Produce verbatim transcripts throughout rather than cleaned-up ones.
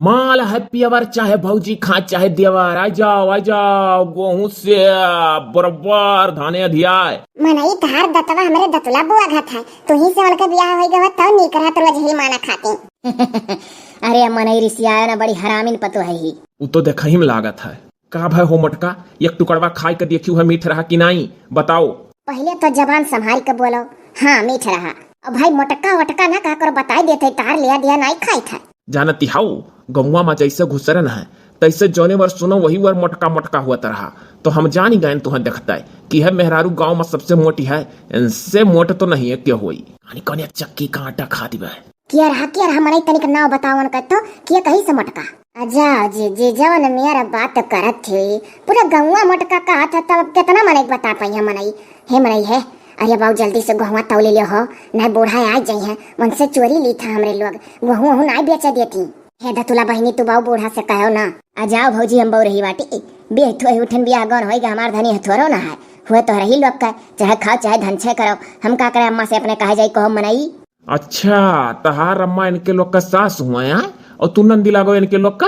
माल है पियवर, चाहे भौजी खा, चाहे देवर, आ जाओ, आ जाओ, गोहूं से बरोबर धाने अधियाए। मनई, तहार दतवा हमरे दतुला बुआ घात है, तुही से उनके बियाह होई गवा, तब नीक रहत रोज ही माना खाती। अरे मनई रिसियायो ना, बड़ी हरामिन पतो है ही। उ तो देखही में लागत है। का भय हो मोटका, एक टुकड़वा खाई के देखियो है मीठ रहा कि नाई, बताओ। पहिले तो जबान संभाल के बोलो। हाँ, मीठ रहा। अब भाई मोटका वटका ना कहा करो, बताई देते, तार लिया दिया नाई खाई था। जानती हाउ, गौवा में जैसे घुसरन है, तैसे जौने वर सुनो वही वर मोटका मोटका हुआ तरहा। तो हम जानी गए तुहें देखता है कि है मेहरारू गाँव में सबसे मोटी है, इनसे मोट तो नहीं है क्या हुई। यानी कौन एक चक्की का आटा खा दिबे। किया रहा, किया रहा, मनई तनिक नाव बतावन का तो, किया कहीं से मोटका? अजा जी, जी, जवन मियर बात करत थी, पूरा गौवा मोटका कहा था, तब अब कितना मनई बता पाई है मनई। हे मनई है, अरे बाऊ जल्दी से गोहुआ तौले लियो हो, नहीं बूढ़ा आ जाई है, उनसे चोरी ली था हमरे लोग, गोहूँ वहूँ नहीं बेचे देती। हे दतुला बहिनी, तू बाऊ बूढ़ा से कहो ना। आ जाओ भौजी, हम बाऊ रही बाटी, बेह थोए उठन बियाह गौन होई गा, हमार धनी हथोरो ना है, हुए तो रही लोग का, चाहे खाओ चाहे धन छे करो, हम का करे अम्मा से अपने कहे जाई कहो मनई। अच्छा, तहार अम्मा इनके लोग का सास हुआ है, और तू नंदी लागो इनके लोग का?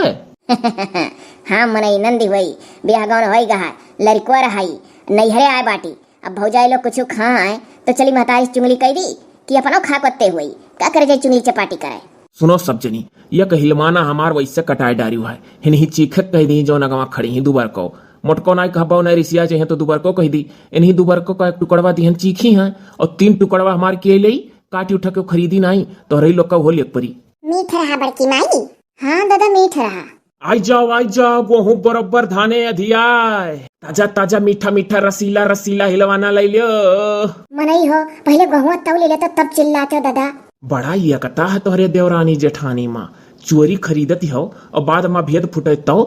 हाँ मनई, नंदी हुई, बियाह गौन होई गा है, लड़को रहाई, नैहरे आए बाटी। अब भौजाई लोग कुछ खाए तो चली महतारी से चुंगली कह दी कि अपनो खा कत्ते हुई, का करे जाई चुंगली चपाटी करे। सुनो सब जनी, यक हिलमाना हमार वैसे कटाए डारियो है, हिनही चीखे कह दी, जौन अगवा खड़ी ही दुबर को। मोटको नाई कहबो नाई रिसिया चाहिए तो दुबर को कह दी, इनही दुबर को का एक टुकड़वा दिहन चीखी है, और तीन टुकड़वा हमार के ले काटी उठा के खरीदी नाई, तो हरई लोग का हो लेक परी। मीठ रहा बड़की माई। हाँ दादा, मीठ रहा। आई जाओ, आई जाओ, गोहूँ बरोबर धाने अधियाए। ताजा ताजा मीठा मीठा रसीला रसीला हिलवाना लै लियो। मनई हो, पहिले गोहुआ तौल ले तो तब चिल्लाते हो दादा। बड़ा यकता है तोहरे देवरानी जेठानी माँ, चोरी खरीदती हो और बाद में भेद फुटे तो,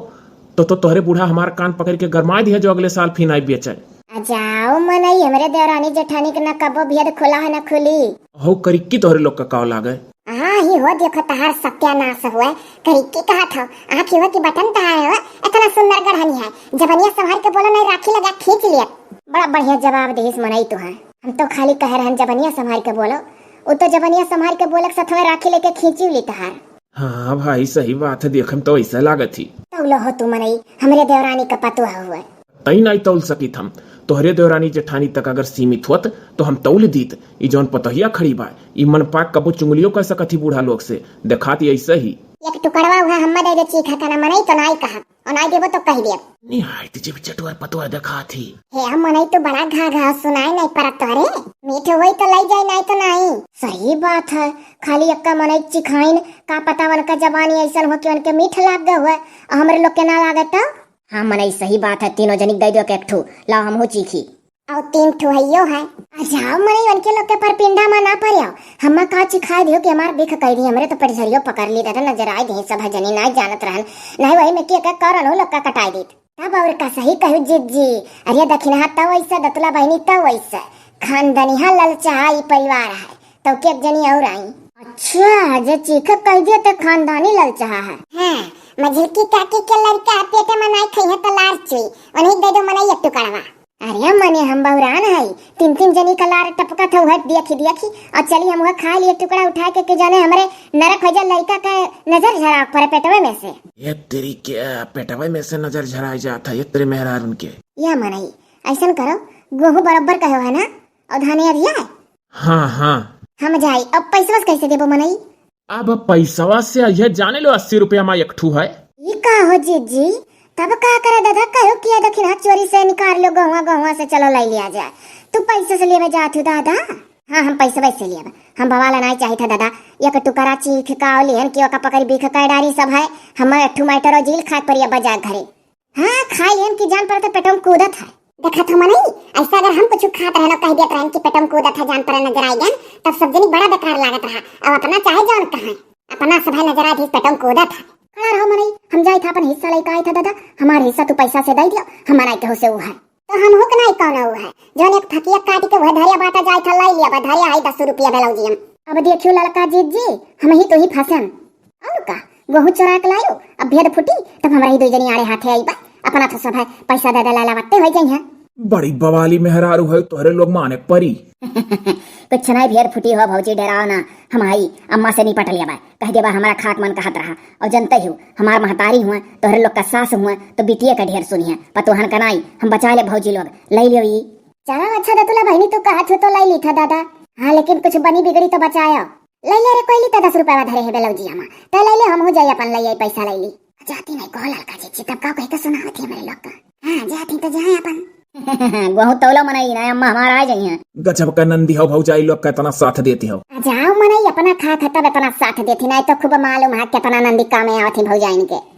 तो, तो तोहरे बूढ़ा हमार कान पकड़ के गरमाए दिया जो अगले साल फिर नाई बेचे। आ जाओ मनई, हमरे देवरानी जेठानी के न कबो भेद खुला है न खुली। हो करिक्की तोहरे लोग का काव लागे। हाँ ही हो, देखो तहार सत्यानाश हुआ। करिक्की कहा था, आँखी हो कि बटन तहार हो, इतना सुंदर गढ़नी है। जबनिया संभाल के बोलो, नहीं राखी लगा खींच लिया। बड़ा बढ़िया जवाब देहिस मनई तुहार। हम तो खाली कह रहन जबनिया संभाल के बोलो, उ तो जबनिया संभाल के बोले के सथवे राखी लेके खींची ली तहार। हाँ भाई, सही बात है, देखे में तो ऐसा लागत ही। तौलो हो तू मनई, हमरे देवरानी का पतोह हुए। तई नाई तौल सकित हम। तोहरे देवरानी जेठानी तक अगर सीमित होत, तो हम तौल दीत। ई जौन पतोहिया खड़ी बा, ई मन पाक कबो चुंगलियो कर सकत ही बूढ़ा लोग से। देखात ही ऐसे ही। एक टुकड़वा हुआ हम्मा दे दे चीखा तना मनई तो नाई कहा, और नाई देबो तो कह देब। निहायत जीव चटुअर पतोह देखात ही। हे हम मनई तो बड़ा घा घा सुनाई नाई परत तोहरे। मीठ होई तो लई जाई नाई तो नाई। सही बात है, खाली एक्का मनई चिखाइन, का पता उनका जबानी ऐसन हो कि उनके मीठ लाग गए हुए, और हमरे लोग के ना लागत तो। हाँ मनई, सही बात है, तीनों जनी दे दो एक ठू, लाओ हमहू चीखी। और तीन ठू हइयो है। आ जाओ मनई, उनके लोग के परपिंडा में ना पड़ियो। हम्मा का चिखाई दियो कि हमार बिख कह दी, हमरे तो पेटझरियो पकड़ ली दादा, नजर आए दी सब जनी, नाई जानत रहन, नहीं वही में के के करन हो लोग का कटाई दीत। तब और का सही कहू जिज्जी, अरे दखिनहा तब ऐसा, दतुला बहिनी तब ऐसा, खानदनिहा ललचाहा ई परिवार है, तो के जनी और आई। अच्छा, जे चीख कह दिया तो खानदानी ललचाहा है। हाँ, मझिलकी काकी के लड़का पेटे में नाई खइहे तो लार चुई, उन्हीं दे दो मनई एक टुकड़वा। अरे मने हम बौरान हई, तीन तीन जनी का लार टपकत हौ, हट देखी देखी, और चली हम वह खा लिए टुकड़ा उठा के, के जाने हमरे नरक हो जा, लड़का का नजर झरा पर पेटवे में से। ये तेरी क्या पेटवे में से नजर झराई जात है, ये तेरे मेहरारून के। या मनई, ऐसन करो, गोहूँ बराबर कहो है ना, और धाने अधिया है। हाँ, हाँ। हम जाई, अब पैसवा से कैसे देबो मनई? अब पैसवा से यह जाने लो अस्सी रुपया मा एक ठू है। ई का हो जीजी? तब का करे दादा, कहो किया दखिनहा चोरी से निकाल लो, गहुआ गहुआ से चलो लाई लिया जाए। तू पैसे से लेवे जात हो दादा? हाँ, हम पैसवा से लेवे। हम बवाल नहीं चाहिए था दादा। एक टुकड़ा चीख का लेहन कि ओका पकड़ बीख कर डारी सब है। हम एक ठू मैटर और जेल खाए पड़ी अब जा घरे। हाँ, खाई लेन की जान पर तो पेटों में कूदत है। देखत हो मनई, ऐसा अगर हम कुछ खात रहन, कह देत रहन कि पेटों में कूदत है, जान पर नजर आई गन, तब सब जनी बड़ा बेकार लागत रहा। अब अपना चाहे जौन कहें, अपना सभा नजर आई पेटों में कूदत है। खड़ा रहो मनई, हम जाई था अपन हिस्सा लेके आई था दादा, हमारा हिस्सा तू पैसा से दे दियो, हमारा केहू से ऊ है। तो हम हुक नहीं कौन ऊ है, जौन एक फकिया काट के वह धरिया बाटा जाई था, लाई लिया बा, धरिया आई दस रुपया बेलौजी हम। अब देखियो ललका जीत जी, हम ही तो ही फंसन। और का, गोहूँ चोरा के लायो, अब भेद फूटी, तब हमरा ही दो जनी आड़े हाथे आई बा। अपना तो सब है, पैसा दे दे लाला बत्ते हो जाई हैं। बड़ी बवाली मेहरारू है, तोहरे लोग माने परी। कुछ नाहीं भेद फूटी हो भौजी, डेराओ ना, हम हई, अम्मा से निपट लेबा, कह देबा हमरा खाक मन कहत रहा। और जनते हो, हमार महतारी हुआ, तोहरे लोग का सास हुआ, तो बिटिये का ढेर सुनिए, पतोहन का नाहीं, हम बचा ले भौजी लोग, लइ लियो ई। चलो अच्छा दतुला बहिनी, तू कहत हो तो लइ ली था दादा। हाँ, लेकिन कुछ बनी बिगड़ी तो बचायो। लइ ले रे कोइली, त दस रुपया धरे है बेलौजिया मा, त लइ ले, हमहू जाई अपन लइ आई, पैसा लइ ली। जाती नहीं कहो ललका जी, तब का कह के सुनावत है हमरे लोग का। हाँ, जाती तो जाए अपन। गोहूँ तौलो मनई ना, अम्मा हमार आ जाई हैं। गजब का नंदी हो भौजाई लोग का इतना साथ देती हो। आ जाओ मनई, अपना खा खा तब इतना साथ देती, नहीं तो खूब मालूम है कितना नंदी काम में आवत है भौजाइन के।